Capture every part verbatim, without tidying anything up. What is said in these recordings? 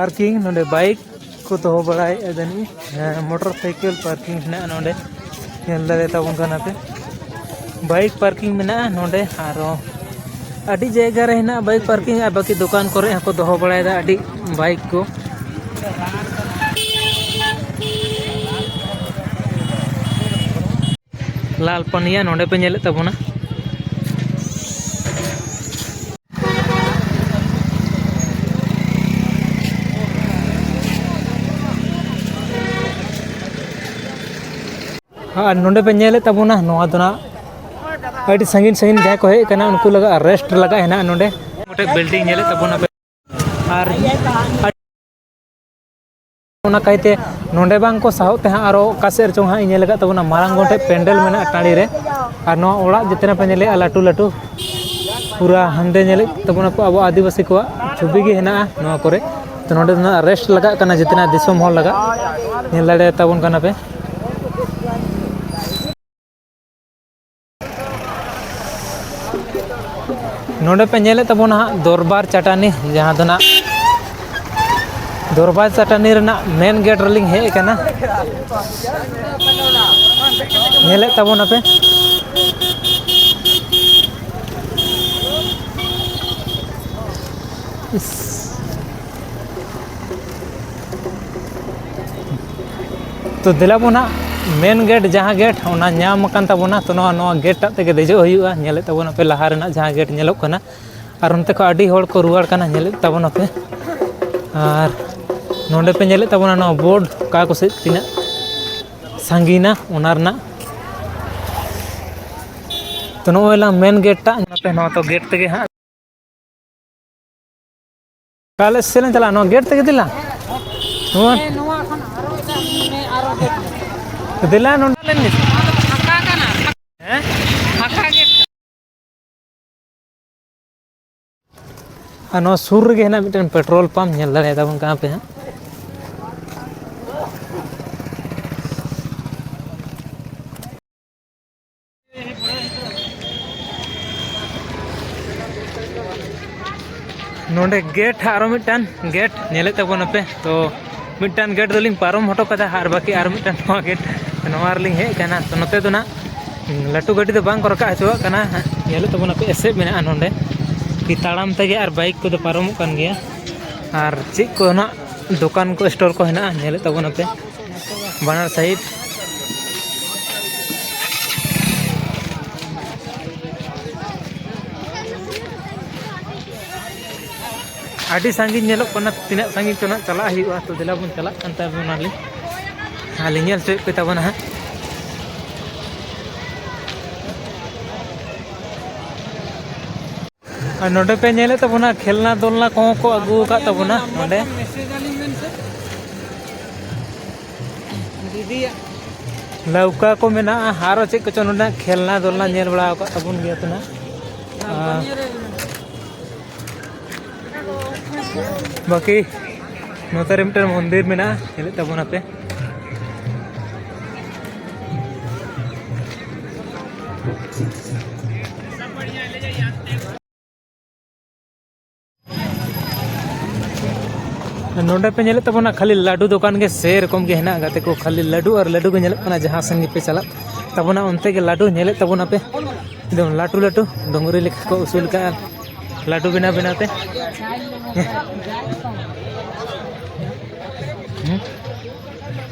Parking, ᱱᱚᱰᱮ bike ᱠᱚ ᱫᱚᱦᱚ ᱵᱟᱲᱟᱭᱮᱫᱼᱟ ᱡᱟᱹᱱᱤᱡ᱾ ᱦᱮᱸ, ᱢᱚᱴᱚᱨ ᱥᱟᱭᱠᱮᱞ ᱯᱟᱨᱠᱤᱝ ᱦᱮᱱᱟᱜᱼᱟ ᱱᱚᱰᱮ, ᱧᱮᱞ ᱫᱟᱲᱮᱭᱟᱛᱟᱵᱚᱱ ᱠᱟᱱᱟ ᱯᱮ᱾ ᱵᱟᱭᱤᱠ ᱯᱟᱨᱠᱤᱝ ᱢᱮᱱᱟᱜᱼᱟ ᱱᱚᱰᱮ᱾ ᱟᱨᱚ ᱟᱹᱰᱤ ᱡᱟᱭᱜᱟ ᱨᱮ ᱦᱮᱱᱟᱜᱼᱟ ᱵᱟᱭᱤᱠ ᱯᱟᱨᱠᱤᱝ, ᱟᱨ ᱵᱟᱹᱠᱤ ᱫᱚᱠᱟᱱ ᱠᱚᱨᱮ ᱦᱚᱸᱠᱚ ᱫᱚᱦᱚ ᱵᱟᱲᱟᱭᱮᱫᱟ ᱟᱹᱰᱤ ᱵᱟᱭᱤᱠ ᱠᱚ᱾ ᱞᱟᱞ ᱯᱟᱹᱱᱤᱭᱟ ᱱᱚᱰᱮ ᱯᱮ ᱧᱮᱞᱮᱫ ᱛᱟᱵᱚᱱᱟ᱾ ᱟᱨ ᱱᱚᱰᱮ ᱯᱮ ᱧᱮᱞᱮᱫ ᱛᱟᱵᱚᱱᱟ, ᱱᱚᱣᱟ ᱫᱚ ᱱᱟᱜ ᱟᱹᱰᱤ ᱥᱟᱺᱜᱤᱧ ᱥᱟᱺᱜᱤᱧ ᱡᱟᱦᱟᱸᱭ ᱠᱚ ᱦᱮᱡ ᱟᱠᱟᱱᱟ, ᱩᱱᱠᱩ ᱞᱟᱹᱜᱤᱫ ᱨᱮᱥᱴ ᱞᱟᱜᱟᱜ ᱦᱮᱱᱟᱜᱼᱟ ᱱᱚᱰᱮ᱾ ᱢᱤᱫᱴᱮᱡ ᱵᱤᱞᱰᱤᱝ ᱧᱮᱞᱮᱫ ᱛᱟᱵᱚᱱᱟ ᱯᱮ᱾ ᱟᱨ ᱚᱱᱟ ᱠᱟᱭᱛᱮ ᱱᱚᱰᱮ ᱵᱟᱝ ᱠᱚ ᱥᱟᱦᱚᱵ ᱛᱮ ᱦᱟᱸᱜ ᱟᱨᱚ ᱚᱠᱟ ᱥᱮᱫ ᱨᱮᱪᱚᱝ ᱦᱟᱸᱜ ᱤᱧ ᱧᱮᱞ ᱟᱠᱟᱫ ᱛᱟᱵᱚᱱᱟ, ᱢᱟᱨᱟᱝ ᱜᱚᱱ ᱴᱷᱮᱡ ᱯᱮᱱᱰᱮᱞ ᱢᱮᱱᱟᱜᱼᱟ ᱴᱟᱺᱰᱤ ᱨᱮ᱾ ᱟᱨ ᱱᱚᱣᱟ ᱚᱲᱟᱜ ᱡᱮᱛᱮᱱᱟᱜ ᱯᱮ ᱧᱮᱞᱮᱫᱼᱟ ᱞᱟᱹᱴᱩ ᱞᱟᱹᱴᱩ, ᱯᱩᱨᱟ ᱦᱟᱱᱰᱮ ᱧᱮᱞᱮᱫ ᱛᱟᱵᱚᱱᱟ ᱯᱮ ᱟᱵᱚ ᱟᱹᱫᱤᱵᱟᱹᱥᱤ ᱠᱚᱣᱟᱜ ᱪᱷᱚᱵᱤ ᱜᱮ ᱦᱮᱱᱟᱜᱼᱟ ᱱᱚᱣᱟ ᱠᱚᱨᱮ᱾ ᱛᱚ ᱱᱚᱰᱮ ᱫᱚ ᱱᱟᱜ ᱨᱮᱥᱴ ᱞᱟᱜᱟᱜ ᱠᱟᱱᱟ ᱡᱮᱛᱮᱱᱟᱜ ᱫᱤᱥᱚᱢ ᱦᱚᱲ ᱞᱟᱜᱟᱜ, ᱧᱮᱞ ᱫᱟᱲᱮᱭᱟᱛᱟᱵᱚᱱ ᱠᱟᱱᱟ ᱯᱮ᱾ ᱱᱚᱰᱮ ᱯᱮ ᱧᱮᱞᱮᱫ ᱛᱟᱵᱚᱱᱟ ᱦᱟᱸᱜ ᱫᱚᱨᱵᱟᱨ ᱪᱟᱴᱟᱱᱤ, ᱡᱟᱦᱟᱸ ᱫᱚ ᱱᱟᱜ ᱫᱚᱨᱵᱟᱨ ᱪᱟᱴᱟᱱᱤ ᱨᱮᱱᱟᱜ ᱢᱮᱱ ᱜᱮᱴ ᱨᱮᱞᱤᱧ ᱦᱮᱡ ᱟᱠᱟᱱᱟ᱾ ᱧᱮᱞᱮᱫ ᱛᱟᱵᱚᱱᱟᱯᱮ᱾ ᱤᱥ᱾ ᱛᱚ ᱫᱮᱞᱟ ᱵᱚᱱ ᱦᱟᱸᱜ ᱢᱮᱱ ᱜᱮᱴ, ᱡᱟᱦᱟᱸ ᱜᱮᱴ ᱚᱱᱟ ᱧᱟᱢ ᱟᱠᱟᱱ ᱛᱟᱵᱚᱱᱟ᱾ ᱛᱚ ᱱᱚᱣᱟ, ᱱᱚᱣᱟ ᱜᱮᱴ ᱴᱟᱜ ᱛᱮᱜᱮ ᱫᱮᱡᱚᱜ ᱦᱩᱭᱩᱜᱼᱟ᱾ ᱧᱮᱞᱮᱫ ᱛᱟᱵᱚᱱᱟᱯᱮ ᱞᱟᱦᱟ ᱨᱮᱱᱟᱜ ᱡᱟᱦᱟᱸ ᱜᱮᱴ ᱧᱮᱞᱚᱜ ᱠᱟᱱᱟ, ᱟᱨ ᱚᱱᱛᱮ ᱠᱷᱚᱱ ᱟᱹᱰᱤ ᱦᱚᱲ ᱠᱚ ᱨᱩᱣᱟᱹᱲ ᱠᱟᱱᱟ, ᱧᱮᱞᱮᱫ ᱛᱟᱵᱚᱱᱟᱯᱮ᱾ ᱟᱨ ᱱᱚᱰᱮ ᱯᱮ ᱧᱮᱞᱮᱫ ᱛᱟᱵᱚᱱᱟ ᱱᱚᱣᱟ ᱵᱳᱨᱰ, ᱚᱠᱟ ᱠᱚᱥᱮᱫ ᱛᱤᱱᱟᱹᱜ ᱥᱟᱺᱜᱤᱧᱟ ᱚᱱᱟ ᱨᱮᱱᱟᱜ᱾ ᱛᱚ ᱱᱚᱜᱼᱚᱭ ᱞᱟᱝ ᱢᱮᱱ ᱜᱮᱴ ᱴᱟᱜ, ᱱᱚᱛᱮ ᱱᱚᱣᱟ ᱛᱚ ᱜᱮᱴ ᱛᱮᱜᱮ ᱦᱟᱸᱜ ᱛᱟᱦᱞᱮ ᱥᱮᱫ ᱞᱟᱝ ᱪᱟᱞᱟᱜᱼᱟ, ᱱᱚᱣᱟ ᱜᱮᱴ ᱛᱮᱜᱮ ᱫᱮᱞᱟ᱾ ᱱᱚᱣᱟ ᱦᱮᱸ, ᱱᱚᱣᱟ ᱠᱷᱚᱱ ᱟᱨᱚ ᱮᱴᱟᱜ ᱢᱮ, ᱟᱨᱚ ᱜᱮᱴ ᱢᱮ᱾ ᱫᱮᱞᱟ ᱱᱚᱰᱮ ᱞᱮᱱ ᱜᱮ᱾ ᱱᱚᱣᱟ ᱫᱚ ᱯᱷᱟᱸᱠᱟ ᱠᱟᱱᱟ᱾ ᱦᱮᱸ? ᱯᱷᱟᱸᱠᱟ ᱜᱮᱴ ᱠᱟᱱᱟ᱾ ᱟᱨ ᱱᱚᱣᱟ ᱥᱩᱨ ᱨᱮᱜᱮ ᱦᱮᱱᱟᱜ ᱢᱤᱫᱴᱮᱱ ᱯᱮᱴᱨᱳᱞ ᱯᱟᱢᱯ, ᱧᱮᱞ ᱫᱟᱲᱮᱭᱟᱛᱟᱵᱚᱱ ᱠᱟᱱᱟ ᱯᱮ ᱦᱟᱸᱜ᱾ ᱚᱸᱰᱮ ᱜᱮᱴ ᱦᱟᱸᱜ ᱟᱨᱚ ᱢᱤᱫᱴᱟᱝ ᱜᱮᱴ ᱧᱮᱞᱮᱫ ᱛᱟᱵᱚᱱᱟᱯᱮ᱾ ᱛᱚ ᱢᱤᱫᱴᱟᱝ ᱜᱮᱴ ᱫᱚᱞᱤᱧ ᱯᱟᱨᱚᱢ ᱦᱚᱴᱚ ᱠᱟᱫᱟ, ᱟᱨ ᱵᱟᱹᱠᱤ ᱟᱨ ᱢᱤᱫᱴᱟᱝ ᱱᱚᱣᱟ ᱜᱮᱴ, ᱱᱚᱣᱟ ᱨᱮᱞᱤᱧ ᱦᱮᱡ ᱟᱠᱟᱱᱟ᱾ ᱛᱚ ᱱᱚᱛᱮ ᱫᱚ ᱱᱟᱜ ᱞᱟᱹᱴᱩ ᱜᱟᱹᱰᱤ ᱫᱚ ᱵᱟᱝ ᱠᱚ ᱨᱟᱠᱟᱵ ᱦᱚᱪᱚᱣᱟᱜ ᱠᱟᱱᱟ᱾ ᱧᱮᱞᱮᱫ ᱛᱟᱵᱚᱱᱟᱯᱮ, ᱮᱥᱮᱫ ᱢᱮᱱᱟᱜᱼᱟ ᱱᱚᱰᱮ, ᱠᱤ ᱛᱟᱲᱟᱢ ᱛᱮᱜᱮ ᱟᱨ ᱵᱟᱭᱤᱠ ᱠᱚᱫᱚ ᱯᱟᱨᱚᱢᱚᱜ ᱠᱟᱱ ᱜᱮᱭᱟ᱾ ᱟᱨ ᱪᱮᱫ ᱠᱚ ᱱᱟᱜ ᱫᱚᱠᱟᱱ ᱠᱚ, ᱥᱴᱚᱞ ᱠᱚ ᱦᱮᱱᱟᱜᱼᱟ, ᱧᱮᱞᱮᱫ ᱛᱟᱵᱚᱱᱟᱯᱮ ᱵᱟᱱᱟᱨ ᱥᱟᱭᱤᱰ᱾ ᱟᱹᱰᱤ ᱥᱟᱺᱜᱤᱧ ᱧᱮᱞᱚᱜ ᱠᱟᱱᱟ, ᱛᱤᱱᱟᱹᱜ ᱥᱟᱺᱜᱤᱧ ᱪᱚ ᱱᱟᱜ ᱪᱟᱞᱟᱜ ᱦᱩᱭᱩᱜᱼᱟ᱾ ᱛᱚ ᱫᱮᱞᱟ ᱵᱚᱱ ᱪᱟᱞᱟᱜ ᱠᱟᱱ ᱛᱟᱵᱚᱱᱟᱞᱤᱧ, ᱟᱨ ᱞᱤᱧ ᱧᱮᱞ ᱦᱚᱪᱚᱭᱮᱫ ᱯᱮ ᱛᱟᱵᱚᱱᱟ ᱦᱟᱸᱜ᱾ ᱟᱨ ᱱᱚᱰᱮ ᱯᱮ ᱧᱮᱞᱮᱫ ᱛᱟᱵᱚᱱᱟ, ᱠᱷᱮᱞᱱᱟ ᱫᱚᱞᱱᱟ ᱠᱚᱦᱚᱸ ᱠᱚ ᱟᱹᱜᱩ ᱟᱠᱟᱫ ᱛᱟᱵᱚᱱᱟ ᱱᱚᱰᱮ᱾ ᱞᱟᱹᱣᱠᱟ ᱠᱚ ᱢᱮᱱᱟᱜᱼᱟ, ᱟᱨᱚ ᱪᱮᱫ ᱠᱚᱪᱚᱝ ᱱᱚᱰᱮ ᱠᱷᱮᱞᱱᱟ ᱫᱚᱞᱱᱟ ᱧᱮᱞ ᱵᱟᱲᱟ ᱟᱠᱟᱫ ᱛᱟᱵᱚᱱ ᱜᱮᱭᱟ ᱛᱚ ᱱᱟᱜ᱾ ᱟᱨ ᱵᱟᱹᱠᱤ ᱱᱚᱛᱮ ᱨᱮ ᱢᱤᱫᱴᱮᱱ ᱢᱚᱱᱫᱤᱨ ᱢᱮᱱᱟᱜᱼᱟ, ᱧᱮᱞᱮᱫ ᱛᱟᱵᱚᱱᱟᱯᱮ᱾ ᱱᱚᱰᱮ ᱯᱮ ᱧᱮᱞᱮᱫ ᱛᱟᱵᱚᱱᱟ, ᱠᱷᱟᱹᱞᱤ ᱞᱟᱹᱰᱩ ᱫᱚᱠᱟᱱ ᱜᱮ ᱥᱮᱨᱚᱠᱚᱢ ᱜᱮ ᱦᱮᱱᱟᱜᱼᱟ ᱜᱟᱛᱮ ᱠᱚ, ᱠᱷᱟᱹᱞᱤ ᱞᱟᱹᱰᱩ ᱟᱨ ᱞᱟᱹᱰᱩ ᱜᱮ ᱧᱮᱞᱚᱜ ᱠᱟᱱᱟ᱾ ᱡᱟᱦᱟᱸ ᱥᱮᱱ ᱜᱮᱯᱮ ᱪᱟᱞᱟᱜ ᱛᱟᱵᱚᱱᱟ, ᱚᱱᱛᱮ ᱜᱮ ᱞᱟᱹᱰᱩ ᱧᱮᱞᱮᱫ ᱛᱟᱵᱚᱱᱟᱯᱮ, ᱮᱠᱫᱚᱢ ᱞᱟᱹᱴᱩ ᱞᱟᱹᱴᱩ ᱰᱩᱝᱨᱤ ᱞᱮᱠᱟ ᱠᱚ ᱩᱥᱩᱞ ᱠᱟᱜᱼᱟ ᱞᱟᱹᱰᱩ ᱵᱮᱱᱟᱣ ᱵᱮᱱᱟᱣ ᱛᱮ᱾ ᱦᱮᱸ᱾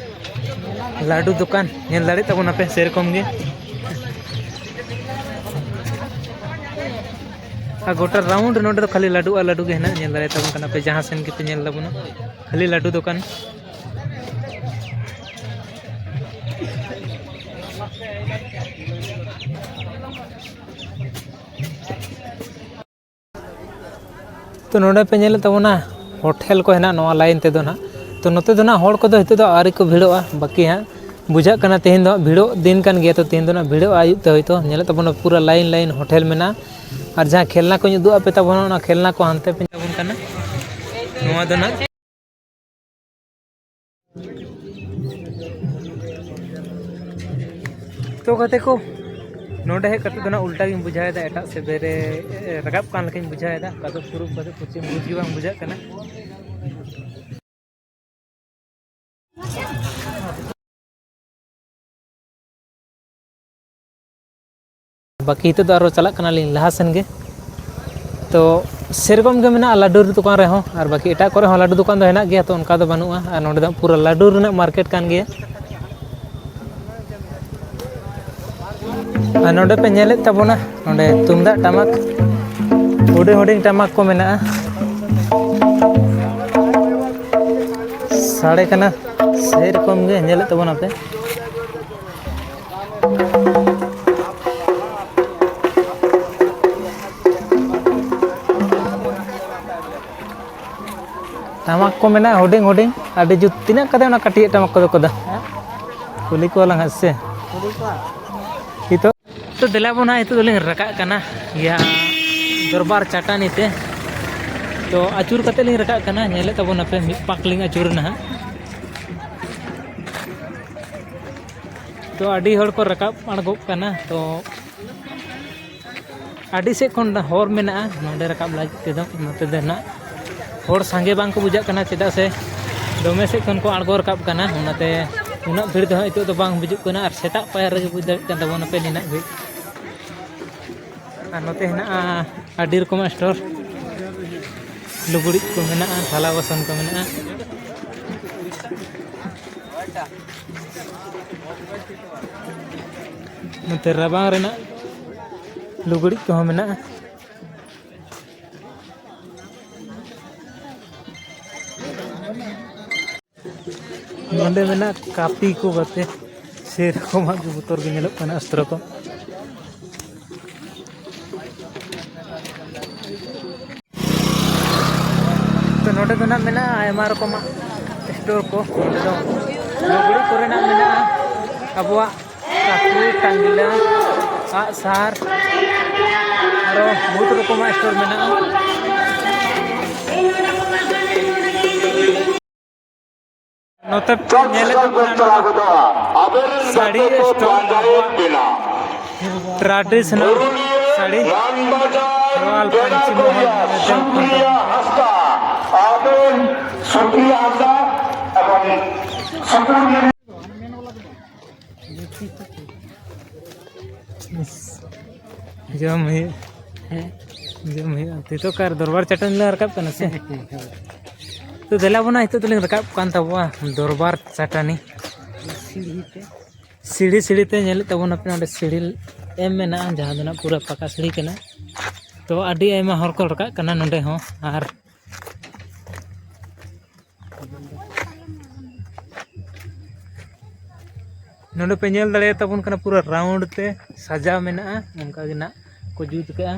ᱞᱟᱹᱰᱩ ᱫᱚᱠᱟᱱ ᱧᱮᱞ ᱫᱟᱲᱮᱭᱟᱜ ᱛᱟᱵᱚᱱᱟᱯᱮ ᱥᱮᱨᱚᱠᱚᱢ ᱜᱮ᱾ ᱟᱨ ᱜᱚᱴᱟ ᱨᱟᱣᱩᱱᱰ ᱱᱚᱰᱮ ᱫᱚ ᱠᱷᱟᱹᱞᱤ ᱞᱟᱹᱰᱩ ᱟᱨ ᱞᱟᱹᱰᱩ ᱜᱮ ᱦᱮᱱᱟᱜ, ᱧᱮᱞ ᱫᱟᱲᱮᱭᱟᱜ ᱛᱟᱵᱚᱱ ᱠᱟᱱᱟ ᱯᱮ, ᱡᱟᱦᱟᱸ ᱥᱮᱱ ᱜᱮᱯᱮ ᱧᱮᱞ ᱛᱟᱵᱚᱱᱟ ᱠᱷᱟᱹᱞᱤ ᱞᱟᱹᱰᱩ ᱫᱚᱠᱟᱱ᱾ ᱛᱚ ᱱᱚᱰᱮ ᱯᱮ ᱧᱮᱞᱮᱫ ᱛᱟᱵᱚᱱᱟ, ᱦᱳᱴᱮᱞ ᱠᱚ ᱦᱮᱱᱟᱜ ᱱᱚᱣᱟ ᱞᱟᱭᱤᱱ ᱛᱮᱫᱚ ᱱᱟᱦᱟᱜ᱾ ᱛᱚ ᱱᱚᱛᱮ ᱫᱚ ᱱᱟᱦᱟᱜ ᱦᱚᱲ ᱠᱚᱫᱚ ᱱᱤᱛᱚᱜ ᱫᱚ ᱟᱹᱣᱨᱤ ᱠᱚ ᱵᱷᱤᱲᱚᱜᱼᱟ, ᱵᱟᱹᱠᱤ ᱦᱟᱸᱜ ᱵᱩᱡᱷᱟᱹᱜ ᱠᱟᱱᱟ ᱛᱮᱦᱮᱧ ᱫᱚ ᱦᱟᱸᱜ ᱵᱷᱤᱲᱚᱜ ᱫᱤᱱ ᱠᱟᱱ ᱜᱮᱭᱟ᱾ ᱛᱚ ᱛᱮᱦᱮᱧ ᱫᱚ ᱱᱟᱦᱟᱜ ᱵᱷᱤᱲᱚᱜᱼᱟ ᱟᱹᱭᱩᱵ ᱛᱮ ᱦᱳᱭᱛᱳ᱾ ᱧᱮᱞᱮᱫ ᱛᱟᱵᱚᱱᱟ ᱯᱩᱨᱟᱹ ᱞᱟᱭᱤᱱ ᱞᱟᱭᱤᱱ ᱦᱳᱴᱮᱞ ᱢᱮᱱᱟᱜᱼᱟ᱾ ᱟᱨ ᱡᱟᱦᱟᱸ ᱠᱷᱮᱞᱱᱟ ᱠᱚᱧ ᱩᱫᱩᱜ ᱟᱯᱮ ᱛᱟᱵᱚᱱᱟ, ᱚᱱᱟ ᱠᱷᱮᱞᱱᱟ ᱠᱚ ᱦᱟᱱᱛᱮ ᱯᱮ ᱛᱟᱵᱚᱱ ᱠᱟᱱᱟ᱾ ᱱᱚᱣᱟ ᱫᱚ ᱱᱟᱦᱟᱜ ᱛᱚ ᱜᱟᱛᱮ ᱠᱚ, ᱱᱚᱰᱮ ᱦᱮᱡ ᱠᱟᱛᱮ ᱫᱚ ᱱᱟᱜ ᱩᱞᱴᱟ ᱜᱤᱧ ᱵᱩᱡᱷᱟᱹᱣ ᱮᱫᱟ, ᱮᱴᱟᱜ ᱥᱮᱫ ᱨᱮ ᱨᱟᱠᱟᱵ ᱠᱟᱱ ᱞᱮᱠᱟᱧ ᱵᱩᱡᱷᱟᱹᱣ ᱮᱫᱟ᱾ ᱚᱠᱟ ᱫᱚ ᱯᱩᱨᱩᱵ, ᱚᱠᱟ ᱫᱚ ᱯᱚᱪᱷᱤᱢ, ᱵᱩᱡᱽ ᱜᱮ ᱵᱟᱝ ᱵᱩᱡᱷᱟᱹᱜ ᱠᱟᱱᱟ᱾ ᱵᱟᱹᱠᱤ ᱱᱤᱛᱚᱜ ᱫᱚ ᱟᱨᱚ ᱪᱟᱞᱟᱜ ᱠᱟᱱᱟᱞᱤᱧ ᱞᱟᱦᱟ ᱥᱮᱱ ᱜᱮ᱾ ᱛᱚ ᱥᱮᱨᱚᱠᱚᱢ ᱜᱮ ᱢᱮᱱᱟᱜᱼᱟ ᱞᱟᱹᱰᱩ ᱫᱚᱠᱟᱱ ᱨᱮᱦᱚᱸ, ᱟᱨ ᱵᱟᱹᱠᱤ ᱮᱴᱟᱜ ᱠᱚᱨᱮ ᱦᱚᱸ ᱞᱟᱹᱰᱩ ᱫᱚᱠᱟᱱ ᱫᱚ ᱦᱮᱱᱟᱜ ᱜᱮᱭᱟ, ᱛᱚ ᱚᱱᱠᱟ ᱫᱚ ᱵᱟᱹᱱᱩᱜᱼᱟ᱾ ᱟᱨ ᱱᱚᱰᱮ ᱫᱚ ᱯᱩᱨᱟᱹ ᱞᱟᱹᱰᱩ ᱨᱮᱱᱟᱜ ᱢᱟᱨᱠᱮᱴ ᱠᱟᱱ ᱜᱮᱭᱟ᱾ ᱟᱨ ᱱᱚᱰᱮ ᱯᱮ ᱧᱮᱞᱮᱫ ᱛᱟᱵᱚᱱᱟ, ᱱᱚᱰᱮ ᱛᱩᱢᱫᱟᱜ ᱴᱟᱢᱟᱠ, ᱦᱩᱰᱤᱧ ᱦᱩᱰᱤᱧ ᱴᱟᱢᱟᱠ ᱠᱚ ᱢᱮᱱᱟᱜᱼᱟ, ᱥᱟᱰᱮ ᱠᱟᱱᱟ, ᱥᱮᱨᱚᱠᱚᱢ ᱜᱮ ᱧᱮᱞᱮᱫ ᱛᱟᱵᱚᱱᱟᱯᱮ᱾ ᱴᱟᱢᱟᱠ ᱠᱚ ᱢᱮᱱᱟᱜᱼᱟ ᱦᱩᱰᱤᱧ ᱦᱩᱰᱤᱧ, ᱟᱹᱰᱤ ᱡᱩᱛ᱾ ᱛᱤᱱᱟᱹᱜ ᱠᱟᱛᱮ ᱚᱱᱟ ᱠᱟᱹᱴᱤᱡ ᱴᱟᱢᱟᱠ ᱠᱚᱫᱚ ᱠᱚᱫᱚ? ᱠᱩᱞᱤ ᱠᱚᱣᱟᱞᱟᱝ ᱦᱟᱸᱜ ᱥᱮ᱾ ᱱᱤᱛᱚᱜ ᱛᱚ ᱫᱮᱞᱟ ᱵᱚᱱ ᱦᱟᱸᱜ, ᱱᱤᱛᱚᱜ ᱫᱚᱞᱤᱧ ᱨᱟᱠᱟᱵ ᱠᱟᱱᱟ ᱤᱭᱟᱹ ᱫᱚᱨᱵᱟᱨ ᱪᱟᱹᱴᱟᱹᱱᱤ ᱛᱮ᱾ ᱛᱚ ᱟᱹᱪᱩᱨ ᱠᱟᱛᱮ ᱞᱤᱧ ᱨᱟᱠᱟᱵ ᱠᱟᱱᱟ, ᱧᱮᱞᱮᱫ ᱛᱟᱵᱚᱱᱟᱯᱮ, ᱢᱤᱫ ᱯᱟᱠ ᱞᱤᱧ ᱟᱹᱪᱩᱨ ᱮᱱᱟ ᱦᱟᱸᱜ᱾ ᱛᱚ ᱟᱹᱰᱤ ᱦᱚᱲ ᱠᱚ ᱨᱟᱠᱟᱵ ᱟᱬᱜᱚᱜ ᱠᱟᱱᱟ᱾ ᱛᱚ ᱟᱹᱰᱤ ᱥᱮᱫ ᱠᱷᱚᱱ ᱦᱚᱨ ᱢᱮᱱᱟᱜᱼᱟ ᱱᱚᱸᱰᱮ ᱨᱟᱠᱟᱵ ᱞᱟᱹᱜᱤᱫ ᱛᱮᱫᱚ, ᱚᱱᱟ ᱛᱮᱫᱚ ᱱᱟᱜ ᱦᱚᱲ ᱥᱟᱸᱜᱮ ᱵᱟᱝ ᱠᱚ ᱵᱩᱡᱷᱟᱹᱜ ᱠᱟᱱᱟ, ᱪᱮᱫᱟᱜ ᱥᱮ ᱫᱚᱢᱮ ᱥᱮᱫ ᱠᱷᱚᱱ ᱠᱚ ᱟᱬᱜᱚ ᱨᱟᱠᱟᱵ ᱠᱟᱱᱟ, ᱚᱱᱟᱛᱮ ᱩᱱᱟᱹᱜ ᱵᱷᱤᱲ ᱫᱚ ᱦᱟᱸᱜ ᱱᱤᱛᱚᱜ ᱫᱚ ᱵᱟᱝ ᱵᱩᱡᱩᱜ ᱠᱟᱱᱟ᱾ ᱟᱨ ᱥᱮᱛᱟᱜ ᱯᱟᱭᱟᱨ ᱨᱮᱜᱮ ᱵᱩᱡᱽ ᱫᱟᱲᱮᱭᱟᱜ ᱠᱟᱱ ᱛᱟᱵᱚᱱᱟᱯᱮ ᱱᱤᱱᱟᱹᱜ ᱵᱷᱤᱲ᱾ ᱟᱨ ᱱᱚᱛᱮ ᱦᱮᱱᱟᱜᱼᱟ ᱟᱹᱰᱤ ᱨᱚᱠᱚᱢᱟᱜ ᱥᱴᱳᱨ, ᱞᱩᱜᱽᱲᱤᱡ ᱠᱚ ᱢᱮᱱᱟᱜᱼᱟ, ᱛᱷᱟᱞᱟ ᱵᱟᱥᱚᱱ ᱠᱚ ᱢᱮᱱᱟᱜᱼᱟ᱾ ᱱᱚᱛᱮ ᱨᱟᱵᱟᱝ ᱨᱮᱱᱟᱜ ᱞᱩᱜᱽᱲᱤᱡ ᱠᱚᱦᱚᱸ ᱢᱮᱱᱟᱜᱼᱟ᱾ ᱱᱚᱰᱮ ᱢᱮᱱᱟᱜ ᱠᱟᱹᱯᱤ ᱠᱚ ᱜᱟᱛᱮ, ᱥᱮᱨᱚᱠᱚᱢᱟᱜ ᱜᱮ ᱵᱚᱛᱚᱨ ᱜᱮ ᱧᱮᱞᱚᱜ ᱠᱟᱱᱟ, ᱚᱥᱛᱨᱚ ᱠᱚ᱾ ᱛᱚ ᱱᱚᱰᱮ ᱫᱚ ᱱᱟᱜ ᱢᱮᱱᱟᱜᱼᱟ ᱟᱭᱢᱟ ᱨᱚᱠᱚᱢᱟᱜ ᱥᱴᱳᱨ ᱠᱚ᱾ ᱱᱚᱰᱮ ᱫᱚ ᱞᱩᱜᱽᱲᱤ ᱠᱚᱨᱮᱱᱟᱜ ᱢᱮᱱᱟᱜᱼᱟ, ᱟᱵᱚᱣᱟᱜ ᱠᱟᱹᱯᱤ, ᱴᱟᱝᱜᱤᱞᱟ, ᱟᱜᱼᱥᱟᱨ, ᱟᱨᱚ ᱵᱚᱦᱩᱛ ᱨᱚᱠᱚᱢᱟᱜ ᱥᱴᱳᱨ ᱢᱮᱱᱟᱜᱼᱟ᱾ ᱱᱚᱛᱮ ᱯᱮ ᱧᱮᱞᱮᱫ ᱛᱟᱵᱚᱱᱟ ᱱᱚᱣᱟ ᱥᱟᱹᱲᱤ ᱥᱴᱳᱨ, ᱟᱵᱚᱣᱟᱜ ᱴᱨᱟᱰᱤᱥᱚᱱᱟᱞ ᱥᱟᱹᱲᱤ, ᱠᱷᱮᱨᱣᱟᱞ ᱯᱟᱹᱧᱪᱤ ᱢᱚᱦᱚᱨ ᱢᱮᱱᱛᱮ ᱩᱯᱨᱩᱢ ᱛᱟᱵᱚᱱ᱾ ᱡᱚᱢ ᱦᱩᱭᱩᱜ᱾ ᱦᱮᱸ᱾ ᱡᱚᱢ ᱦᱩᱭᱩᱜᱼᱟ᱾ ᱱᱤᱛᱚᱜ ᱚᱠᱟᱨᱮ ᱫᱚᱨᱵᱟᱨ ᱪᱟᱹᱴᱟᱹᱱᱤ ᱞᱮ ᱨᱟᱠᱟᱵ ᱠᱟᱱᱟ ᱥᱮ? ᱛᱚ ᱫᱮᱞᱟ ᱵᱚᱱᱟ, ᱱᱤᱛᱚᱜ ᱫᱚᱞᱤᱧ ᱨᱟᱠᱟᱵ ᱠᱟᱱ ᱛᱟᱵᱚᱣᱟ ᱫᱚᱨᱵᱟᱨ ᱪᱟᱹᱴᱟᱹᱱᱤ᱾ ᱥᱤᱲᱤ ᱛᱮ᱾ ᱥᱤᱲᱤ ᱥᱤᱲᱤ ᱛᱮ ᱧᱮᱞᱮᱫ ᱛᱟᱵᱚᱱᱟᱯᱮ, ᱚᱸᱰᱮ ᱥᱤᱲᱤ ᱮᱢ ᱢᱮᱱᱟᱜᱼᱟ, ᱡᱟᱦᱟᱸ ᱫᱚ ᱱᱟᱜ ᱯᱩᱨᱟᱹ ᱯᱟᱠᱟ ᱥᱤᱲᱤ ᱠᱟᱱᱟ᱾ ᱛᱚ ᱟᱹᱰᱤ ᱟᱭᱢᱟ ᱦᱚᱲ ᱠᱚ ᱨᱟᱠᱟᱵ ᱠᱟᱱᱟ ᱱᱚᱸᱰᱮ ᱦᱚᱸ᱾ ᱟᱨ ᱱᱚᱸᱰᱮ ᱯᱮ ᱧᱮᱞ ᱫᱟᱲᱮᱭᱟᱛᱟᱵᱚᱱ ᱠᱟᱱᱟ, ᱯᱩᱨᱟᱹ ᱨᱟᱣᱩᱱᱰ ᱛᱮ ᱥᱟᱡᱟᱣ ᱢᱮᱱᱟᱜᱼᱟ, ᱚᱱᱠᱟ ᱜᱮ ᱱᱟᱜ ᱠᱚ ᱡᱩᱛ ᱠᱟᱜᱼᱟ᱾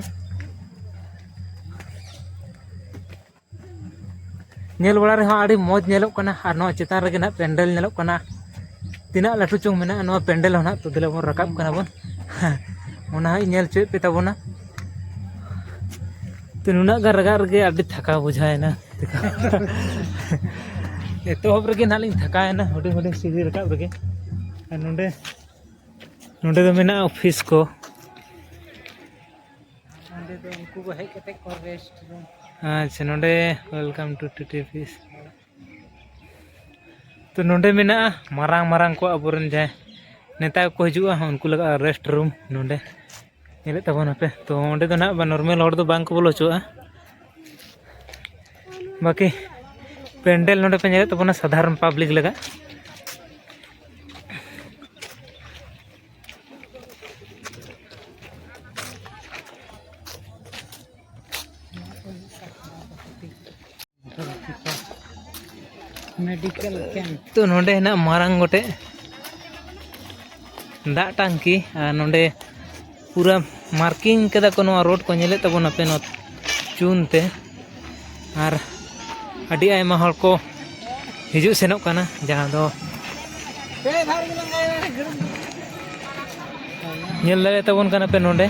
ᱧᱮᱞ ᱵᱟᱲᱟ ᱨᱮᱦᱚᱸ ᱟᱹᱰᱤ ᱢᱚᱡᱽ ᱧᱮᱞᱚᱜ ᱠᱟᱱᱟ᱾ ᱟᱨ ᱱᱚᱣᱟ ᱪᱮᱛᱟᱱ ᱨᱮᱜᱮ ᱱᱟᱜ ᱯᱮᱱᱰᱮᱞ ᱧᱮᱞᱚᱜ ᱠᱟᱱᱟ, ᱛᱤᱱᱟᱹᱜ ᱞᱟᱹᱴᱩ ᱪᱚᱝ ᱢᱮᱱᱟᱜᱼᱟ ᱱᱚᱣᱟ ᱯᱮᱱᱰᱮᱞ ᱦᱚᱸ ᱱᱟᱜ᱾ ᱛᱚ ᱫᱮᱞᱟ ᱵᱚᱱ ᱨᱟᱠᱟᱵ ᱠᱟᱱᱟ ᱵᱚᱱ᱾ ᱚᱱᱟ ᱦᱚᱸᱧ ᱧᱮᱞ ᱦᱚᱪᱚᱭᱮᱫ ᱯᱮ ᱛᱟᱵᱚᱱᱟ᱾ ᱛᱚ ᱱᱩᱱᱟᱹᱜ ᱜᱟᱱ ᱨᱟᱠᱟᱵ ᱨᱮᱜᱮ ᱟᱹᱰᱤ ᱛᱷᱟᱠᱟᱣ ᱵᱩᱡᱷᱟᱹᱣᱮᱱᱟ᱾ ᱮᱛᱚᱦᱚᱵ ᱨᱮᱜᱮ ᱱᱟᱜ ᱞᱤᱧ ᱛᱷᱟᱠᱟᱣᱮᱱᱟ ᱦᱩᱰᱤᱧ ᱦᱩᱰᱤᱧ ᱥᱤᱲᱤ ᱨᱟᱠᱟᱵ ᱨᱮᱜᱮ᱾ ᱟᱨ ᱱᱚᱸᱰᱮ, ᱱᱚᱸᱰᱮ ᱫᱚ ᱢᱮᱱᱟᱜᱼᱟ ᱚᱯᱷᱤᱥ ᱠᱚ᱾ ᱱᱚᱸᱰᱮ ᱫᱚ ᱩᱱᱠᱩ ᱠᱚ ᱦᱮᱡ ᱠᱟᱛᱮ ᱠᱚ ᱨᱮᱥᱴ ᱨᱩᱢ᱾ ᱟᱪᱪᱷᱟ, ᱱᱚᱸᱰᱮ welcome to T T office᱾ ᱛᱚ ᱱᱚᱸᱰᱮ ᱢᱮᱱᱟᱜᱼᱟ ᱢᱟᱨᱟᱝ ᱢᱟᱨᱟᱝ ᱠᱚ, ᱟᱵᱚᱨᱮᱱ ᱡᱟᱦᱟᱸᱭ ᱱᱮᱛᱟ ᱠᱚᱠᱚ ᱦᱤᱡᱩᱜᱼᱟ, ᱩᱱᱠᱩ ᱞᱟᱹᱜᱤᱫ ᱨᱮᱥᱴ ᱨᱩᱢ ᱱᱚᱸᱰᱮ ᱧᱮᱞᱮᱫ ᱛᱟᱵᱚᱱᱟᱯᱮ᱾ ᱛᱚ ᱚᱸᱰᱮ ᱫᱚ ᱱᱟᱦᱟᱜ ᱱᱚᱨᱢᱟᱞ ᱦᱚᱲ ᱫᱚ ᱵᱟᱝ ᱠᱚ ᱵᱚᱞᱚ ᱦᱚᱪᱚᱣᱟᱜᱼᱟ᱾ ᱵᱟᱹᱠᱤ ᱯᱮᱱᱰᱮᱞ ᱱᱚᱸᱰᱮ ᱯᱮ ᱧᱮᱞᱮᱫ ᱛᱟᱵᱚᱱᱟ ᱥᱟᱫᱷᱟᱨᱚᱱ ᱯᱟᱵᱽᱞᱤᱠ ᱞᱟᱹᱜᱤᱫ᱾ Medical camp. ᱛᱚ ᱱᱚᱰᱮ ᱦᱮᱱᱟᱜ ᱢᱟᱨᱟᱝ ᱜᱚᱴᱮᱡ ᱫᱟᱜ ᱴᱟᱝᱠᱤ, ᱟᱨ ᱱᱚᱰᱮ ᱯᱩᱨᱟᱹ ᱢᱟᱨᱠᱤᱝ ᱠᱟᱫᱟ ᱠᱚ ᱱᱚᱣᱟ ᱨᱳᱰ ᱠᱚ, ᱧᱮᱞᱮᱫ ᱛᱟᱵᱚᱱᱟᱯᱮ ᱱᱚᱣᱟ ᱪᱩᱱ ᱛᱮ᱾ ᱟᱨ ᱟᱹᱰᱤ ᱟᱭᱢᱟ ᱦᱚᱲ ᱠᱚ ᱦᱤᱡᱩᱜ ᱥᱮᱱᱚᱜ ᱠᱟᱱᱟ, ᱡᱟᱦᱟᱸ ᱫᱚ ᱧᱮᱞ ᱫᱟᱲᱮᱭᱟᱜ ᱛᱟᱵᱚᱱ ᱠᱟᱱᱟ ᱯᱮ ᱱᱚᱰᱮ᱾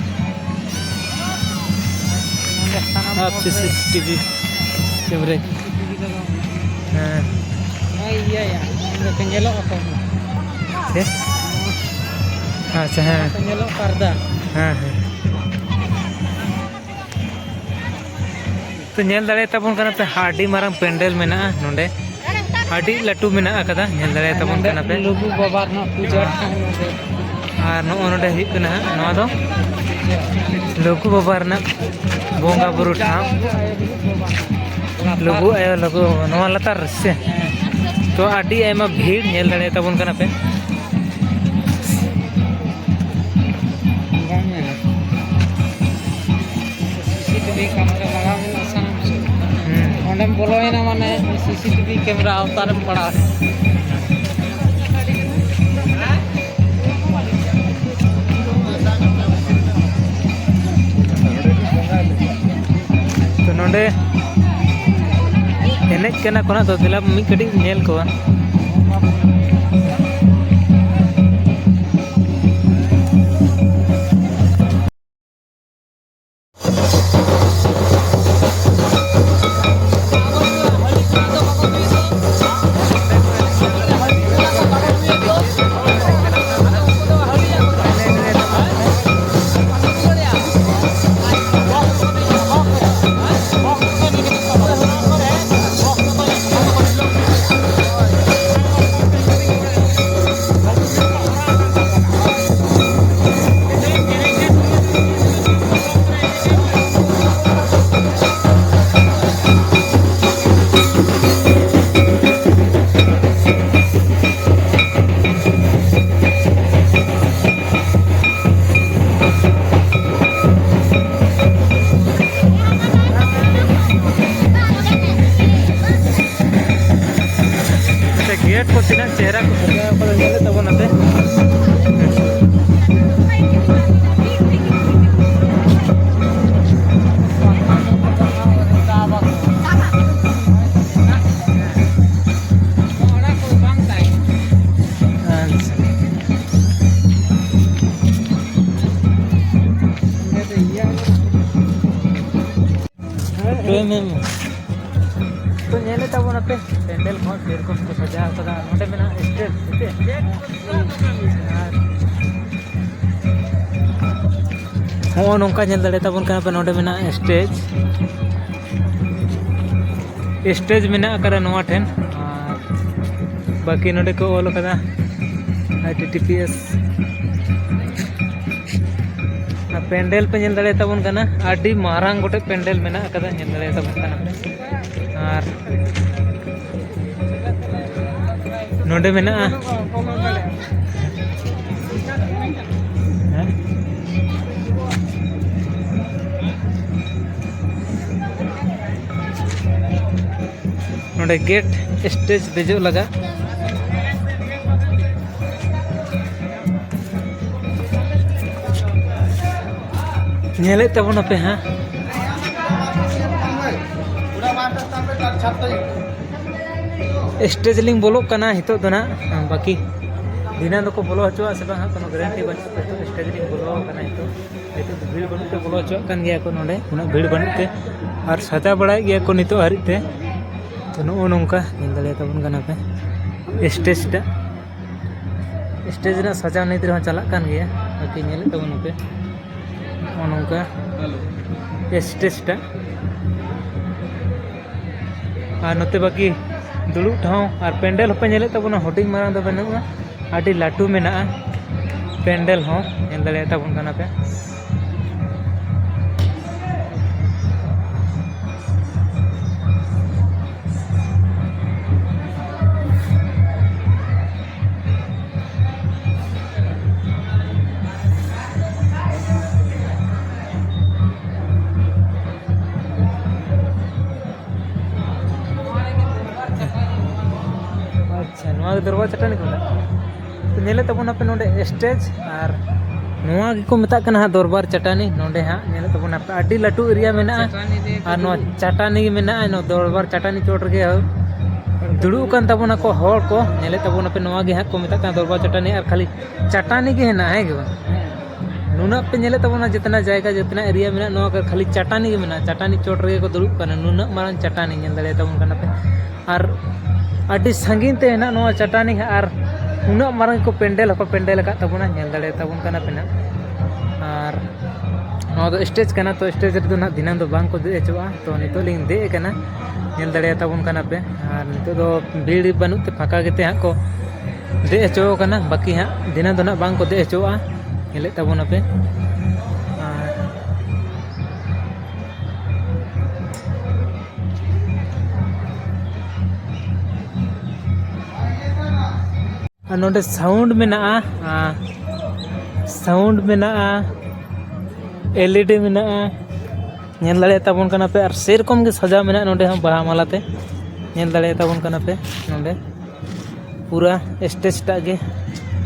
ᱱᱚᱰᱮ ᱥᱟᱱᱟᱢ ᱟᱯ ᱦᱚᱲ ᱥᱤ ᱥᱤ ᱴᱤ ᱵᱷᱤ ᱠᱮᱢᱨᱟ᱾ ᱦᱮᱸ᱾ ᱱᱚᱜᱼᱚᱭ ᱤᱭᱟᱹᱭᱟ, ᱱᱚᱰᱮ ᱯᱮ ᱧᱮᱞᱚᱜ ᱟᱠᱚ᱾ ᱪᱮᱫ? ᱟᱪᱪᱷᱟ, ᱦᱮᱸ᱾ ᱧᱮᱞᱚᱜ ᱯᱟᱨᱫᱟ᱾ ᱦᱮᱸ, ᱦᱮᱸ᱾ ᱛᱚ, ᱧᱮᱞ ᱫᱟᱲᱮᱭᱟᱛᱟᱵᱚᱱ ᱠᱟᱱᱟ ᱯᱮ, ᱟᱹᱰᱤ ᱢᱟᱨᱟᱝ ᱯᱮᱱᱰᱮᱞ ᱢᱮᱱᱟᱜᱼᱟ ᱱᱚᱰᱮ, ᱟᱹᱰᱤ ᱞᱟᱹᱴᱩ ᱢᱮᱱᱟᱜ ᱟᱠᱟᱫᱟ, ᱧᱮᱞ ᱫᱟᱲᱮᱭᱟᱛᱟᱵᱚᱱ ᱱᱚᱰᱮ ᱠᱟᱱᱟ ᱯᱮ᱾ ᱞᱩᱜᱩ ᱵᱟᱵᱟ ᱨᱮᱱᱟᱜ ᱯᱩᱡᱟᱹ ᱴᱷᱟᱶ ᱱᱚᱰᱮ᱾ ᱟᱨ ᱱᱚᱜᱼᱚ ᱱᱚᱰᱮ ᱦᱩᱭᱩᱜ ᱠᱟᱱᱟ ᱦᱟᱸᱜ ᱱᱚᱣᱟ ᱫᱚ ᱞᱩᱜᱩ ᱵᱟᱵᱟ ᱨᱮᱱᱟᱜ ᱵᱚᱸᱜᱟ ᱵᱩᱨᱩ ᱴᱷᱟᱶ, ᱞᱩᱜᱩ ᱟᱭᱳ, ᱞᱩᱜᱩ ᱵᱟᱵᱟ, ᱱᱚᱣᱟ ᱞᱟᱛᱟᱨ ᱨᱮ ᱥᱮ? ᱛᱚ, ᱟᱹᱰᱤ ᱟᱭᱢᱟ ᱵᱷᱤᱲ, ᱧᱮᱞ ᱫᱟᱲᱮᱭᱟᱛᱟᱵᱚᱱ ᱠᱟᱱᱟ ᱯᱮ᱾ ᱵᱟᱝ ᱧᱮᱞᱚᱜ᱾ ᱥᱤ ᱥᱤ ᱴᱤ ᱵᱷᱤ ᱠᱮᱢᱮᱨᱟ ᱞᱟᱜᱟᱣ ᱢᱮᱱᱟᱜᱼᱟ ᱥᱟᱱᱟᱢ ᱥᱮᱫ᱾ ᱦᱩᱸ᱾ ᱚᱸᱰᱮᱢ ᱵᱚᱞᱚᱭᱮᱱᱟ ᱢᱟᱱᱮ ᱥᱤ ᱥᱤ ᱴᱤ ᱵᱷᱤ ᱠᱮᱢᱮᱨᱟ ᱟᱣᱛᱟᱨᱮᱢ ᱯᱟᱲᱟᱣ ᱮᱱᱟ᱾ ᱛᱚ, ᱱᱚᱰᱮ ᱮᱱᱮᱡ ᱠᱟᱱᱟ ᱠᱚ ᱱᱟᱜ, ᱛᱚ ᱫᱮᱞᱟ ᱢᱤᱫ ᱠᱟᱹᱴᱤᱡ ᱧᱮᱞ ᱠᱚᱣᱟ᱾ ᱟᱪᱪᱷᱟ, ᱜᱮᱴ ᱠᱚ ᱛᱤᱱᱟᱹᱜ ᱪᱮᱦᱨᱟ ᱠᱚ ᱥᱟᱡᱟᱣ ᱠᱟᱫᱟ, ᱧᱮᱞᱮᱫ ᱛᱟᱵᱚᱱᱟᱯᱮ᱾ ᱟᱪᱪᱷᱟ᱾ ᱦᱮᱸ, ᱦᱮᱸ᱾ ᱛᱚ, ᱧᱮᱞᱮᱫ ᱛᱟᱵᱚᱱᱟᱯᱮ, ᱯᱮᱱᱰᱮᱞ ᱠᱚᱦᱚᱸ ᱥᱮᱨᱚᱠᱚᱢ ᱠᱚ ᱥᱟᱡᱟᱣ ᱠᱟᱫᱟ᱾ ᱱᱚᱰᱮ ᱢᱮᱱᱟᱜᱼᱟ stage, ᱦᱮᱸ ᱥᱮ? ᱟᱨ ᱱᱚᱜᱼᱚ ᱱᱚᱝᱠᱟ ᱧᱮᱞ ᱫᱟᱲᱮᱭᱟᱛᱟ ᱵᱚᱱ ᱠᱟᱱᱟ ᱯᱮ, ᱱᱚᱰᱮ ᱢᱮᱱᱟᱜᱼᱟ ᱥᱴᱮᱡᱽ᱾ ᱥᱴᱮᱡᱽ ᱢᱮᱱᱟᱜ ᱟᱠᱟᱫᱟ ᱱᱚᱣᱟ ᱴᱷᱮᱱ, ᱟᱨ ᱵᱟᱹᱠᱤ ᱱᱚᱰᱮ ᱠᱚ ᱚᱞ ᱟᱠᱟᱫᱟ I T T P S. ᱟᱨ ᱯᱮᱱᱰᱮᱞ ᱯᱮ ᱧᱮᱞ ᱫᱟᱲᱮᱭᱟᱛᱟ ᱵᱚᱱ ᱠᱟᱱᱟ, ᱟᱹᱰᱤ ᱢᱟᱨᱟᱝ ᱜᱚᱴᱮᱡ ᱯᱮᱱᱰᱮᱞ ᱢᱮᱱᱟᱜ ᱟᱠᱟᱫᱟ, ᱧᱮᱞ ᱫᱟᱲᱮᱭᱟᱛᱟ ᱵᱚᱱ ᱠᱟᱱᱟ ᱯᱮ᱾ ᱟᱨ ᱱᱚᱰᱮ ᱢᱮᱱᱟᱜᱼᱟ᱾ ᱦᱮᱸ? ᱱᱚᱰᱮ ᱜᱮᱴ, ᱥᱴᱮᱡᱽ ᱫᱮᱡᱚᱜ ᱞᱟᱜᱟᱜ᱾ ᱧᱮᱞᱮᱫ ᱛᱟᱵᱚᱱᱟᱯᱮ ᱦᱟᱸᱜ᱾ ᱥᱴᱮᱡᱽ ᱞᱤᱧ ᱵᱚᱞᱚᱜ ᱠᱟᱱᱟ ᱱᱤᱛᱚᱜ ᱫᱚ ᱱᱟᱜ, ᱵᱟᱹᱠᱤ ᱫᱷᱤᱱᱟᱹᱱ ᱫᱚᱠᱚ ᱵᱚᱞᱚ ᱦᱚᱪᱚᱣᱟᱜ ᱥᱮ ᱵᱟᱝ ᱦᱟᱸᱜ, ᱠᱳᱱᱳ ᱜᱮᱨᱮᱱᱴᱤ ᱵᱟᱹᱱᱩᱜ᱾ ᱱᱤᱛᱚᱜ ᱥᱴᱮᱡᱽ ᱞᱤᱧ ᱵᱚᱞᱚ ᱠᱟᱱᱟ ᱱᱤᱛᱚᱜ᱾ ᱱᱤᱛᱚᱜ ᱫᱚ ᱵᱷᱤᱲ ᱵᱟᱹᱱᱩᱜ ᱛᱮ ᱵᱚᱞᱚ ᱦᱚᱪᱚᱣᱟᱜ ᱠᱟᱱ ᱜᱮᱭᱟ ᱠᱚ ᱱᱚᱰᱮ, ᱩᱱᱟᱹᱜ ᱵᱷᱤᱲ ᱵᱟᱹᱱᱩᱜ ᱛᱮ᱾ ᱟᱨ ᱥᱟᱡᱟᱣ ᱵᱟᱲᱟᱭᱮᱫ ᱜᱮᱭᱟ ᱠᱚ ᱱᱤᱛᱚᱜ ᱦᱟᱹᱨᱤᱡ ᱛᱮ᱾ ᱛᱚ, ᱱᱚᱜᱼᱚ ᱱᱚᱝᱠᱟ ᱧᱮᱞ ᱫᱟᱲᱮᱭᱟᱛᱟᱵᱚᱱ ᱠᱟᱱᱟ ᱯᱮ ᱥᱴᱮᱡᱽ ᱴᱟᱜ᱾ ᱥᱴᱮᱡᱽ ᱨᱮᱱᱟᱜ ᱥᱟᱡᱟᱣ ᱱᱤᱛ ᱨᱮᱦᱚᱸ ᱪᱟᱞᱟᱜ ᱠᱟᱱ ᱜᱮᱭᱟ, ᱵᱟᱹᱠᱤ ᱧᱮᱞᱮᱫ ᱛᱟᱵᱚᱱᱟᱯᱮ ᱱᱚᱜᱼᱚ ᱱᱚᱝᱠᱟ ᱥᱴᱮᱡᱽ ᱴᱟᱜ᱾ ᱟᱨ ᱱᱚᱛᱮ ᱵᱟᱹᱠᱤ ᱫᱩᱲᱩᱵ ᱴᱷᱟᱶ ᱟᱨ ᱯᱮᱱᱰᱮᱞ ᱦᱚᱸᱯᱮ ᱧᱮᱞᱮᱫ ᱛᱟᱵᱚᱱᱟ, ᱦᱩᱰᱤᱧ ᱢᱟᱨᱟᱝ ᱫᱚ ᱵᱟᱹᱱᱩᱜᱼᱟ, ᱟᱹᱰᱤ ᱞᱟᱹᱴᱩ ᱢᱮᱱᱟᱜᱼᱟ ᱯᱮᱱᱰᱮᱞ ᱦᱚᱸ, ᱧᱮᱞ ᱫᱟᱲᱮᱭᱟᱜ ᱛᱟᱵᱚᱱ ᱠᱟᱱᱟ ᱯᱮ᱾ ᱟᱪᱪᱷᱟ, ᱱᱚᱣᱟ ᱜᱮ ᱫᱚᱨᱵᱟᱨ ᱪᱟᱹᱴᱟᱹᱱᱤ ᱠᱚ ᱢᱮᱛᱟᱜ ᱠᱟᱱᱟ᱾ ᱛᱚ, ᱧᱮᱞᱮᱫ ᱛᱟᱵᱚᱱᱟᱯᱮ ᱱᱚᱰᱮ ᱥᱴᱮᱡᱽ, ᱟᱨ ᱱᱚᱣᱟ ᱜᱮᱠᱚ ᱢᱮᱛᱟᱜ ᱠᱟᱱᱟ ᱦᱟᱸᱜ ᱫᱚᱨᱵᱟᱨ ᱪᱟᱹᱴᱟᱹᱱᱤ᱾ ᱱᱚᱰᱮ ᱦᱟᱸᱜ ᱧᱮᱞᱮᱫ ᱛᱟᱵᱚᱱᱟᱯᱮ ᱟᱹᱰᱤ ᱞᱟᱹᱴᱩ ᱮᱨᱤᱭᱟ ᱢᱮᱱᱟᱜᱼᱟ, ᱪᱟᱹᱴᱟᱹᱱᱤ ᱨᱮ ᱟᱨ ᱱᱚᱣᱟ ᱫᱩᱲᱩᱵ᱾ ᱪᱟᱹᱴᱟᱹᱱᱤ ᱜᱮ ᱢᱮᱱᱟᱜᱼᱟ᱾ ᱱᱚᱣᱟ ᱫᱚᱨᱵᱟᱨ ᱪᱟᱹᱴᱟᱹᱱᱤ ᱪᱚᱴ ᱨᱮᱜᱮ ᱫᱩᱲᱩᱵ ᱟᱠᱟᱱ ᱛᱟᱵᱚᱱᱟᱠᱚ ᱦᱚᱲ ᱠᱚ᱾ ᱧᱮᱞᱮᱫ ᱛᱟᱵᱚᱱᱟᱯᱮ, ᱱᱚᱣᱟ ᱜᱮ ᱦᱟᱸᱜ ᱠᱚ ᱢᱮᱛᱟᱜ ᱠᱟᱱᱟ ᱫᱚᱨᱵᱟᱨ ᱪᱟᱹᱴᱟᱹᱱᱤ, ᱟᱨ ᱠᱷᱟᱹᱞᱤ ᱪᱟᱹᱴᱟᱹᱱᱤ ᱜᱮ ᱦᱮᱱᱟᱜᱼᱟ, ᱦᱮᱸ ᱜᱮ ᱵᱟᱝ? ᱱᱩᱱᱟᱹᱜ ᱯᱮ ᱧᱮᱞᱮᱫ ᱛᱟᱵᱚᱱᱟ, ᱡᱮᱛᱱᱟ ᱡᱟᱭᱜᱟ, ᱡᱮᱛᱱᱟ ᱮᱨᱤᱭᱟ ᱢᱮᱱᱟᱜᱼᱟ, ᱱᱚᱣᱟ ᱠᱚ ᱠᱷᱟᱹᱞᱤ ᱪᱟᱹᱴᱟᱹᱱᱤ ᱜᱮ ᱢᱮᱱᱟᱜᱼᱟ᱾ ᱪᱟᱹᱴᱟᱹᱱᱤ ᱪᱚᱴ ᱨᱮᱜᱮ ᱠᱚ ᱫᱩᱲᱩᱵ ᱠᱟᱱᱟ, ᱱᱩᱱᱟᱹᱜ ᱢᱟᱨᱟᱝ ᱪᱟᱹᱴᱟᱹᱱᱤ, ᱧᱮᱞ ᱫᱟᱲᱮᱭᱟᱛᱟᱵᱚᱱ ᱠᱟᱱᱟ ᱯᱮ᱾ ᱟᱨ ᱟᱹᱰᱤ ᱥᱟᱺᱜᱤᱧ ᱛᱮ ᱦᱮᱱᱟᱜ ᱱᱚᱣᱟ ᱪᱟᱹᱴᱟᱹᱱᱤ ᱦᱟᱸᱜ, ᱟᱨ ᱩᱱᱟᱹᱜ ᱢᱟᱨᱟᱝ ᱠᱚ ᱯᱮᱱᱰᱮᱞ ᱦᱚᱸᱠᱚ ᱯᱮᱱᱰᱮᱞ ᱟᱠᱟᱫ ᱛᱟᱵᱚᱱᱟ, ᱧᱮᱞ ᱫᱟᱲᱮᱭᱟᱛᱟᱵᱚᱱ ᱠᱟᱱᱟ ᱯᱮ ᱱᱟᱜ᱾ ᱟᱨ ᱟᱨ ᱱᱚᱣᱟ ᱫᱚ ᱥᱴᱮᱡᱽ ᱠᱟᱱᱟ, ᱛᱚ ᱥᱴᱮᱡᱽ ᱨᱮᱫᱚ ᱱᱟᱦᱟᱜ ᱫᱤᱱᱟᱹᱢ ᱫᱚ ᱵᱟᱝ ᱠᱚ ᱫᱮᱡ ᱦᱚᱪᱚᱣᱟᱜᱼᱟ᱾ ᱛᱚ ᱱᱤᱛᱚᱜ ᱞᱤᱧ ᱫᱮᱡ ᱟᱠᱟᱱᱟ, ᱧᱮᱞ ᱫᱟᱲᱮᱭᱟᱛᱟᱵᱚᱱ ᱠᱟᱱᱟ ᱯᱮ᱾ ᱟᱨ ᱱᱤᱛᱚᱜ ᱫᱚ ᱵᱷᱤᱲ ᱵᱟᱹᱱᱩᱜ ᱛᱮ ᱯᱷᱟᱸᱠᱟ ᱜᱮᱛᱮ ᱦᱟᱸᱜ ᱠᱚ ᱫᱮᱡ ᱦᱚᱪᱚ ᱠᱟᱱᱟ, ᱵᱟᱹᱠᱤ ᱦᱟᱸᱜ ᱫᱤᱱᱟᱹᱢ ᱫᱚ ᱱᱟᱦᱟᱜ ᱵᱟᱝ ᱠᱚ ᱫᱮᱡ ᱦᱚᱪᱚᱣᱟᱜᱼᱟ, ᱧᱮᱞᱮᱫ ᱛᱟᱵᱚᱱᱟᱯᱮ᱾ ᱟᱨ ᱟᱨ ᱱᱚᱰᱮ ᱥᱟᱣᱩᱱᱰ ᱢᱮᱱᱟᱜᱼᱟ, ᱥᱟᱣᱩᱱᱰ ᱢᱮᱱᱟᱜᱼᱟ, ᱮᱞᱤᱰᱤ ᱢᱮᱱᱟᱜᱼᱟ, ᱧᱮᱞ ᱫᱟᱲᱮᱭᱟᱜ ᱛᱟᱵᱚᱱ ᱠᱟᱱᱟ ᱯᱮ᱾ ᱟᱨ ᱥᱮᱨᱚᱠᱚᱢ ᱜᱮ ᱥᱟᱡᱟᱣ ᱢᱮᱱᱟᱜᱼᱟ ᱱᱚᱰᱮ ᱦᱚᱸ ᱵᱟᱦᱟ ᱢᱟᱞᱟ ᱛᱮ, ᱧᱮᱞ ᱫᱟᱲᱮᱭᱟᱜ ᱛᱟᱵᱚᱱ ᱠᱟᱱᱟ ᱯᱮ᱾ ᱱᱚᱰᱮ ᱯᱩᱨᱟ ᱥᱴᱮᱡᱽ ᱴᱟᱜ ᱜᱮ,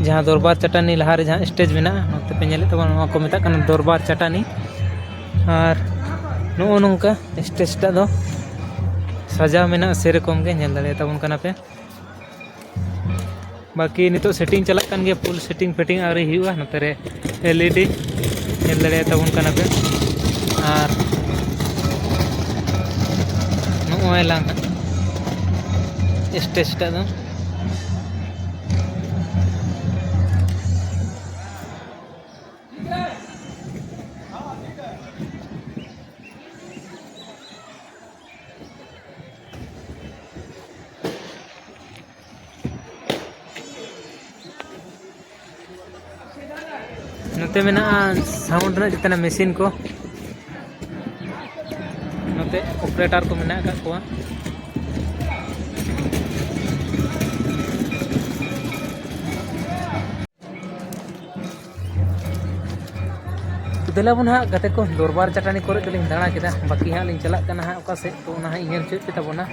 ᱡᱟᱦᱟᱸ ᱫᱚᱨᱵᱟᱨ ᱪᱟᱹᱴᱟᱹᱱᱤ ᱞᱟᱦᱟᱨᱮ ᱡᱟᱦᱟᱸ ᱥᱴᱮᱡᱽ ᱢᱮᱱᱟᱜᱼᱟ, ᱱᱚᱛᱮ ᱯᱮ ᱧᱮᱞᱮᱫ ᱛᱟᱵᱚᱱᱟ, ᱱᱚᱣᱟ ᱠᱚ ᱢᱮᱛᱟᱜ ᱠᱟᱱᱟ ᱫᱚᱨᱵᱟᱨ ᱪᱟᱹᱴᱟᱹᱱᱤ᱾ ᱟᱨ ᱱᱚᱜᱼᱚ ᱱᱚᱝᱠᱟ ᱥᱴᱮᱡᱽ ᱴᱟᱜ ᱫᱚ ᱥᱟᱡᱟᱣ ᱢᱮᱱᱟᱜᱼᱟ, ᱥᱮᱨᱚᱠᱚᱢ ᱜᱮ ᱧᱮᱞ ᱫᱟᱲᱮᱭᱟᱜ ᱛᱟᱵᱚᱱ ᱠᱟᱱᱟ ᱯᱮ᱾ ᱵᱟᱹᱠᱤ ᱱᱤᱛᱚᱜ ᱥᱮᱴᱤᱝ ᱪᱟᱞᱟᱜ ᱠᱟᱱ ᱜᱮᱭᱟ, ᱯᱷᱩᱞ ᱥᱮᱴᱤᱝ ᱯᱷᱮᱴᱤᱝ ᱟᱹᱣᱨᱤ ᱦᱩᱭᱩᱜᱼᱟ᱾ ᱱᱚᱛᱮ ᱨᱮ ᱮᱞᱤᱰᱤ ᱧᱮᱞ ᱫᱟᱲᱮᱭᱟᱜ ᱛᱟᱵᱚᱱ ᱠᱟᱱᱟ ᱯᱮ᱾ ᱟᱨ ᱱᱚᱜᱼᱚᱭ ᱞᱟᱝ ᱦᱟᱸᱜ ᱥᱴᱮᱡᱽ ᱴᱟᱜ ᱫᱚ ᱱᱚᱛᱮ ᱢᱮᱱᱟᱜᱼᱟ ᱥᱟᱣᱩᱱᱰ ᱨᱮᱱᱟᱜ ᱡᱮᱛᱮᱱᱟᱜ ᱢᱮᱥᱤᱱ ᱠᱚ, ᱱᱚᱛᱮ ᱚᱯᱟᱨᱮᱴᱟᱨ ᱠᱚ ᱢᱮᱱᱟᱜ ᱟᱠᱟᱫ ᱠᱚᱣᱟ᱾ ᱫᱮᱞᱟ ᱵᱚᱱ ᱦᱟᱸᱜ ᱜᱟᱛᱮ ᱠᱚ, ᱫᱚᱨᱵᱟᱨ ᱪᱟᱹᱴᱟᱹᱱᱤ ᱠᱚᱨᱮ ᱫᱚᱞᱤᱧ ᱫᱟᱬᱟ ᱠᱮᱫᱟ, ᱵᱟᱹᱠᱤ ᱦᱟᱸᱜ ᱞᱤᱧ ᱪᱟᱞᱟᱜ ᱠᱟᱱᱟ ᱦᱟᱸᱜ ᱚᱠᱟ ᱥᱮᱫ, ᱛᱚ ᱚᱱᱟ ᱦᱟᱸᱜ ᱧᱮᱞ ᱦᱚᱪᱚᱭᱮᱫ ᱯᱮ ᱛᱟᱵᱚᱱᱟ᱾